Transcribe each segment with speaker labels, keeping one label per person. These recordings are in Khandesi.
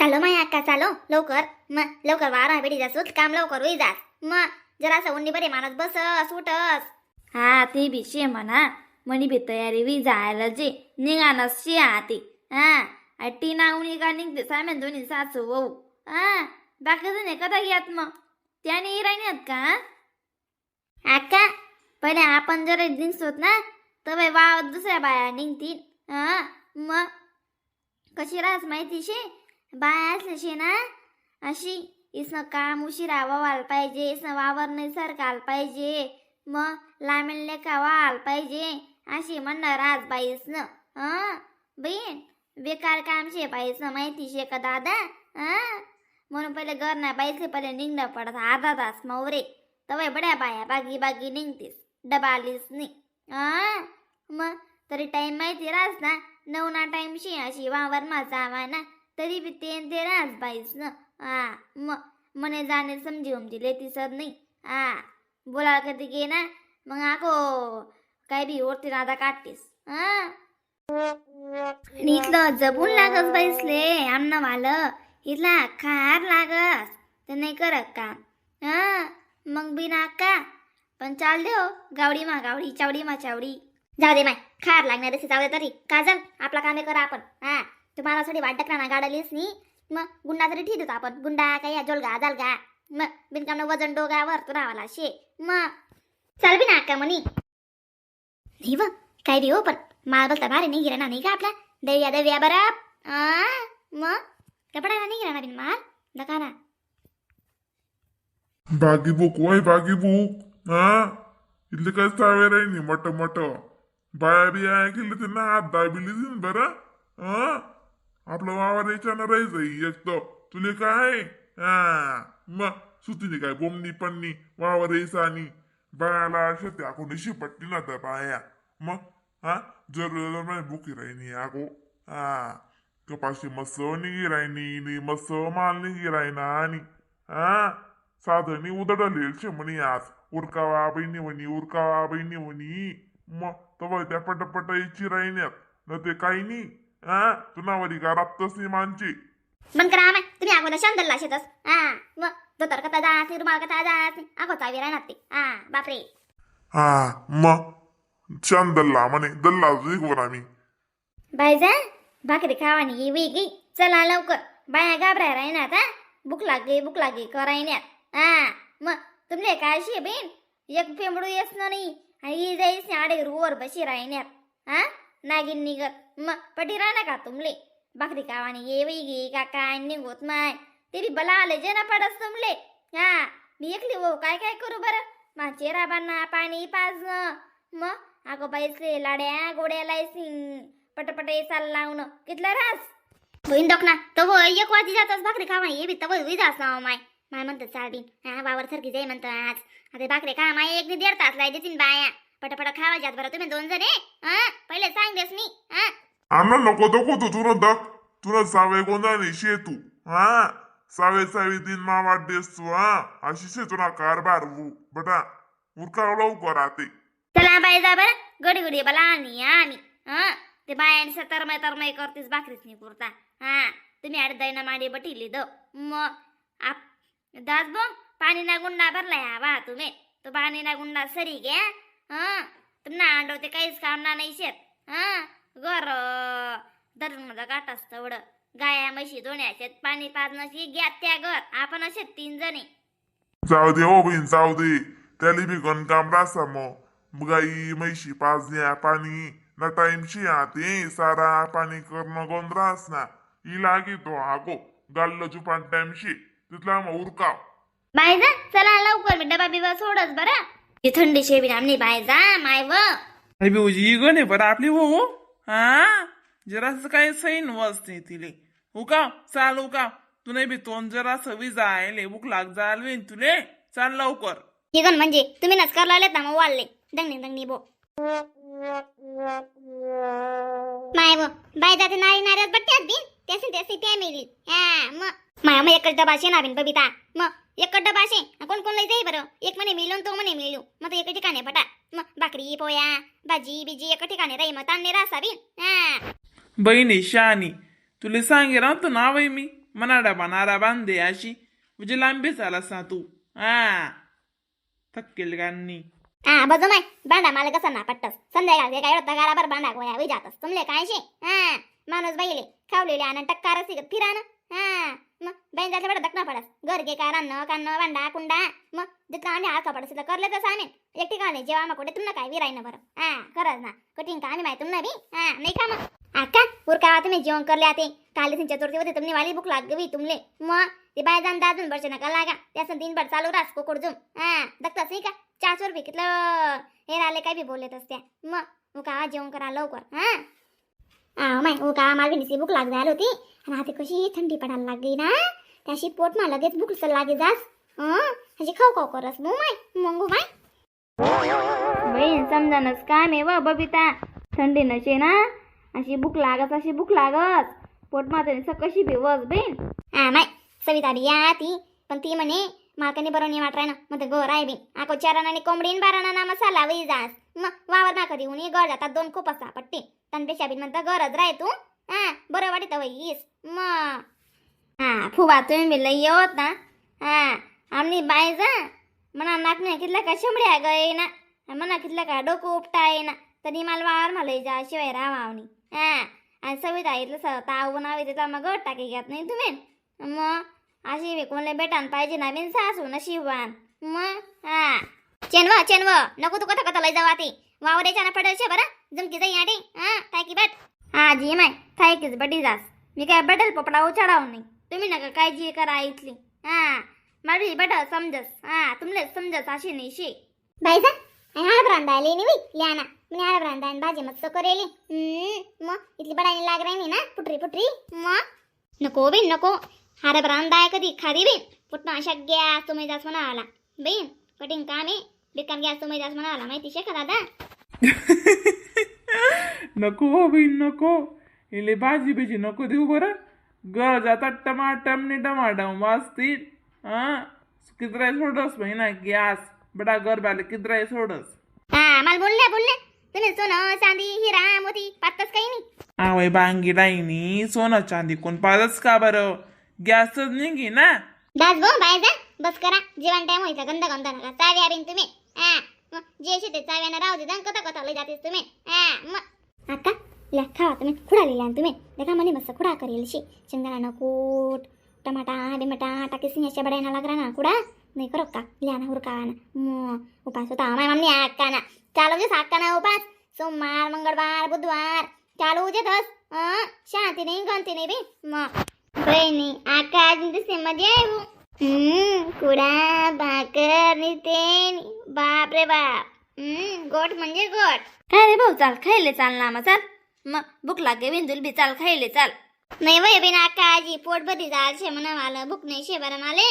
Speaker 1: चालो माय अक्का, चालो लवकर. मग लवकर वारा बेटी जास, काम लवकर होई जास. मग जरासं उन्नी बरे माणूस बसस उठस.
Speaker 2: हा, ते बी शे म्हणा. मनी बी तयारी बी जायला जे निघानच शे आती. हा, टीना उनी का निघते सामान दोन्ही सासू वऊ. हा, बाकीचं नाही कदा घेत मग त्याने राहण्यात का? अक्का, पहिले आपण जर निघसोत ना तर बाई वावत दुसऱ्या बाया निघतील. हा, मग कशी राहस माहिती शे? बाया असले शे ना अशी इसनं काम उशिरा व्हायला पाहिजे, इसनं वावर नाही सारखं आलं पाहिजे, मग लामेल लेखा व्हायला पाहिजे, अशी म्हणणार आज बाईसनं. हा बहीण, बेकार काम शे बाईसनं, माहिती शे का दादा? हा, म्हणून पहिले घर ना बाईसले पहिले निघणं पडत अर्धा तास मवरे, तवय बड्या बाया बागी बागी निघतीस डबालीस नाही. हा, मग तरी टाइम माहिती राहस ना, 9 ना टाइम शे अशी वावर मा जावा ना, तरी बी ते न ते राहस बाईस न. हा, मग मने जाणे समजी उमजी लेती सर नाही. हा, बोला कधी गे ना मग आको काय बी ओरती नादा काढतीस. हा, आणि इथलं जबून लागस बाईसले, आमनं वालं इथला खार लागस ते नाही करत काम. हा, मग बी ना का पण चाल दे हो, गावडी मा गावडी, चावडी मा चावडी.
Speaker 1: जाऊ दे माय, खार लागणार असे जाऊ दे तरी काजल, आपला कामे करा आपण. हा, तुम्हाला थोडी वाट ना गाडलीस नी, मग गुंडा तरी ठीक होतो आपण. गुंडा काय जोलगा जालगा, मग बिनकामनं वजन डोगावर तू रावाला शे. मग चाल बी ना अक्का म्हणी. नाही व काय बी हो, पण माल बसता भारी नाही गिरा नाही का आपला? देव्या देव्या बरं. आ मग कपडा नाही गिरा ना बिन माल नका ना.
Speaker 3: बागी बुक वय बागी बुक. हा, इथले काय चावे राहिनी मोठं मोठं बाया बिया केलं ते ना हात दाबिली देईन बरं. हा, आपलं वावर याच्यानं राहायचं एक तर तुले काय. हा, मग सुतीने काय बोमनी पन्नी वावर यायचं आणि बायाला अशा त्या कोणी शिपटली ना त्या बाया. मग हा, जर बुकी राहिनी आगो. हा, कपाशी मस्त निघी राहिनी, मस्त माल निघी राहिना आणि हा साधनी उदडलेल म्हणी आज उरकावा बहिणी म्हणी, उरकावा बहिणी म्हणी. मग तवा त्या पटपट याची राहिण्यात न ते काही नाही. हा, तुनावरी का राबतच नाही मानची.
Speaker 1: बंद करा माय तुम्ही, अगोदर शांतला शेतस. हा, मग धोतर कथा जास, रुमाल कथा जास, अगो चावी राहणार ते. हा, बापरे.
Speaker 3: हा, मग छान दल्ला म्हणे दल्ला विकवर आम्ही.
Speaker 2: बायजा, भाकरी खावानी येवी गी. चला लवकर, बाया घाबराय राहिनात. हा, भूक लागली भूक लागली करायण्यात. हा, मग तुमले काय शे बहीण, एक पेंबडू येस ना नाही आणि ही जाईस आडे वर बशी राहिण्यात. हा, नागिन निघत मग पटी राहणार का तुमले? भाकरी खावानी येवी गी का काय निघत माय, ते बी बला आले जे ना पडस तुमले. हा, मी एकली हो काय काय करू बरं? मा चेहरा बांधणं, पाणी पाजणं, मग अगो बाईसले लाड्या गोड्या लायसिंग पटपट चाल लावणं कितला रास.
Speaker 1: बहीण डोकना तव एक वाजी जातस भाकरी खावा ये बी तव होई जास ना माय. माय म्हणतात चाल बिन. हा, वावर सारखी जाई म्हणतो आज. आता भाकरी खा माय, एक 1.5 तास लाय देतीन बाया. पटापट खावा जात बरं तुम्ही दोन जण. हा, पहिले सांग देस मी. हा.
Speaker 3: आम्हाला नको नको तू तुला दक तुला सावे गोंधळ शे तू. हा, सावे सावे दिन मा वाढदेस तू. हा, अशी शे तुला कारभार बटा उरका लवकर आते.
Speaker 2: चला बाई, जा बरं गडी गडी बला आणि आम्ही. हा, ते बायांनी तरमाय तरमाय करतीस भाकरीच नाही कुरता. हा, तुम्ही आडे दैना माडी बटिली the मग आप दास बो पाणी ना गुंडा भरलाय. हा वा तुम्ही तो पाणी ना गुंडा सरी घ्या. हा, तुम्हाला अंडवते काहीच काम ना नाही शेत. हा, घर धरून गाठास तेवढं गाया म्हशी दोन्ही शेत पाणी पाजणं घ्या त्या घर आपण असे 3 जणी.
Speaker 3: जाऊ दे हो बहीण, जाऊ दे. त्याला बी गणकाम रासा मग गाई म्हैशी पाजण्या पाणी ना टाइमशी आते सारा पाणी करणं गोंधळास ना ही लागी तो आगो गाल्ल जुपान टाइमशी तिथला मग उरकाव.
Speaker 2: बाय जा, चला लवकर, मी डबा बिबा सोडच बरं.
Speaker 1: ती थंडी शेबी आमनी बाय जा माय व.
Speaker 4: अरे भाऊजी गण आहे बरं आपली हो. हा, जरासं काय सैन वसते तिले. उकाव चाल उकाव, तू नाही बी तोंड जरा सवी जायले भूक लाग जायला तुले, चाल लवकर.
Speaker 1: इगन म्हणजे तुम्ही नसकार लावलेत ना मग वाढले दंगनी दंगनी बो माय व बाय जाते नारी नाऱ्यात बट्ट्यात बिन त्यासी त्यासी त्या मेली. हा, मग माया मग एकच डबा शे ना बिन बबिता, मग एकच डबा शे कोण कोण लई जाई बरं? एक म्हणे मिळून तो म्हणे मिळू, मग तो एका ठिकाणी पटा. मग भाकरी पोया भाजी बिजी एका ठिकाणी राही, मग तान्ने रासा बिन. हा.
Speaker 4: बहिणी शहाणी, तुले सांगे राहतो ना बाई मी. मना डबा नारा बांधे अशी म्हणजे लांबी चालस ना तू. हा थक्केल गांनी.
Speaker 1: हा बजो माय बांधा मला कसं ना पट्टस संध्याकाळ काय होता गाराबर बांधा गोया वी जातस तुमले काय शे. हा माणूस बाईले खावलेले आणि टक्कार सिगत फिरान. हा मग बहीण जायचं बरं दखना पडस घर गे काय रान्न कान्न भांडा कुंडा मग जितका आम्ही हात पडस तिथं करले तसं आम्ही एक ठिकाणी जेव्हा आम्हा कुठे तुमना काय विराय ना बरं. हा खरंच ना कठीण का आम्ही माहिती तुमना बी. हा नाही का मग आका उरका तुम्ही जेवण करले आते काल चतुर्थी होती तुमने वाली भूक लागवी तुमले मग ते बाय जाण दाजून बरसे नका लागा त्यासं दिनभर चालू रास कोकडजून. हा दखतास नाही का चारशे रुपये कितलं हे राहिले काय बी बोलत असत्या मग उका जेवण करा लवकर. हा आ my उका मला बी भूक लाग झाली होती आणि आता कशी थंडी पडायला लागली ना त्याशी पोट मा लगेच भूक लागे जास. हं अशी खाऊ खाऊ करस मग माय मंगू माय.
Speaker 2: बहीण समजानच काम आहे व बबिता, थंडी नशे ना अशी भूक लागत अशी भूक लागत पोट मात्र कशी बी वस बहीण.
Speaker 1: हा माय सविता बी या ती पण ती म्हणे मालकाने बरं नाही वाटराय ना मग गोर आहे बी आको चाराना कोंबडीन बाराना ना मसाला वही जास मग वावर ना कधी उनी गळ जातात दोन खूप असा पट्टी तनपेक्षा बी म्हणता गरज राय तू. हा बरं वाटित वहीस मग.
Speaker 2: हा फुवा तुम्ही बी लई येवत ना. हा आमनी बाय जा म्हणा नाक नाही कितला का शंभड्या गय ना म्हणा कितला का डोकं उपटा ना तरी मला वावर मला जा शिवाय राहावणी. हा आणि सविता इथलं ताव नावे तिथला मग गट टाकी घेत नाही तुम्ही मग अशी बी कोणले भेटान पाहिजे ना बिन सासू नशिबान मग. हा
Speaker 1: चेनव चेनव नको तू कथा कथा लय जावा ती वावर याच्या ना पडेल शे बरं जुमकी जाई आडे. हा काय की बट
Speaker 2: हा जी माय थायकीच बडी जास मी काय बटल पोपडा उचाडाव नाही तुम्ही नका काळजी करा इथली. हा मला बट समजस हा तुमले समजस अशी नाही शे.
Speaker 1: बाई जा आणि हाड ब्रांदा आली नी लियाना मी हाड ब्रांदा आणि भाजी मस्त करेली. मग इथली बडाणी लाग राहिली ना पुटरी पुटरी मग नको बिन नको हार ब्रांदा आहे कधी खादी बिन पुटणा अशा गॅस तुम्ही जास म्हणा आला बिन कठीण काम आहे बेकाम गॅस तुम्ही जास म्हणा आला माहिती शे का दादा.
Speaker 4: नको हो बहीण नको इले भाजी बिजी नको देऊ बरं ग जातात टमाटम ने टमाटम वाजतील. हा कितराय सोडस बहिणा गॅस बडा गरबाले कितराय सोडस.
Speaker 1: हा मला बोलले बोलले तुम्ही सोनं चांदी हिरा मोती पातच काही नाही.
Speaker 4: आवय बांगी डाईनी सोनं चांदी कोण पाहतच का बरं गॅसच निघी ना.
Speaker 1: दास गो बाय जा बस करा जेवण टाइम व्हायचा गंध गंध नका चाव्या बिन तुम्ही. हा मग जे शेते चाव्यानं राहू दे कथा कथा लय जातेस तुम्ही. हा मग आका ल्या खावा तुम्ही खुडा लिहिला तुम्ही देखा म्हणे मस्त खुडा करेल शी शेंगदाणा कूट टमाटा बिमटा टाकी सिंहाच्या बड्याना लागरा ना कुडा नाही करो का लिहा ना हुरका ना मग उपास होता माय मम्मी अक्का ना चालू जे साक्का ना उपास सोमवार मंगळवार बुधवार चालू जे तस शांती नाही गंती नाही बी मग बहिणी आका अजून दिसते मध्ये आहे भाऊ. कुडा भाकर नितेन बाप रे बाप. गोट म्हणजे गोट.
Speaker 2: काय रे भाऊ चाल खायले चाल ना मग चाल मग भूक लागे बिंदुल बी चाल खायले चाल.
Speaker 1: नाही वय बिना आका आजी पोट भरी जाल शे म्हणा मला भूक नाही शे बरं माले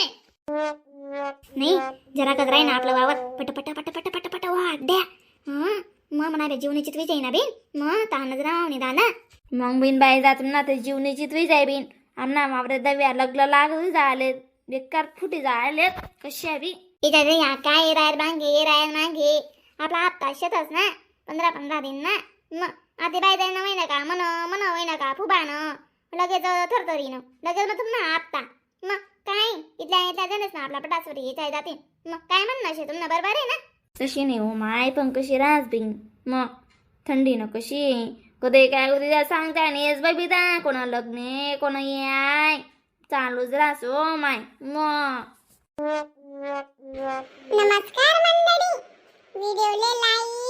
Speaker 1: नाही जरा कच राही ना आपलं वावर पट पट पट पट पट पट वा द्या. हं मग म्हणा जीवनाची तुझी जाईना बिन मग तानच राव नी दादा.
Speaker 2: मग बिन बाई जात ना ते जीवनीची तुई जाय बिन आमना मावरे दव्या लग्न लागू झाले बेकार फुटी जायलेत कशा बी.
Speaker 1: इथे या काय रायर मागे रायर मागे आपला हप्ता शेतच ना 15 15 दिन ना मग आधी बाय जाईना होईना का मन मन होईना का फुबान लगेच थरथरीन लगेच मग तुम्हाला हप्ता मग काय इथल्या इथल्या जणच ना आपला पटासवर येत जाते मग काय म्हणणं शे तुम्हाला बरोबर आहे ना.
Speaker 2: तशी नाही हो माय पण कशी राहत बिन मग थंडी न कशी कधी काय कधी त्या सांगता नाही येस बबिता कोणा लग्न आहे, कोणा याय चालूच राहस हो माय मग.
Speaker 1: नमस्कार मंडळी, व्हिडिओले लाईक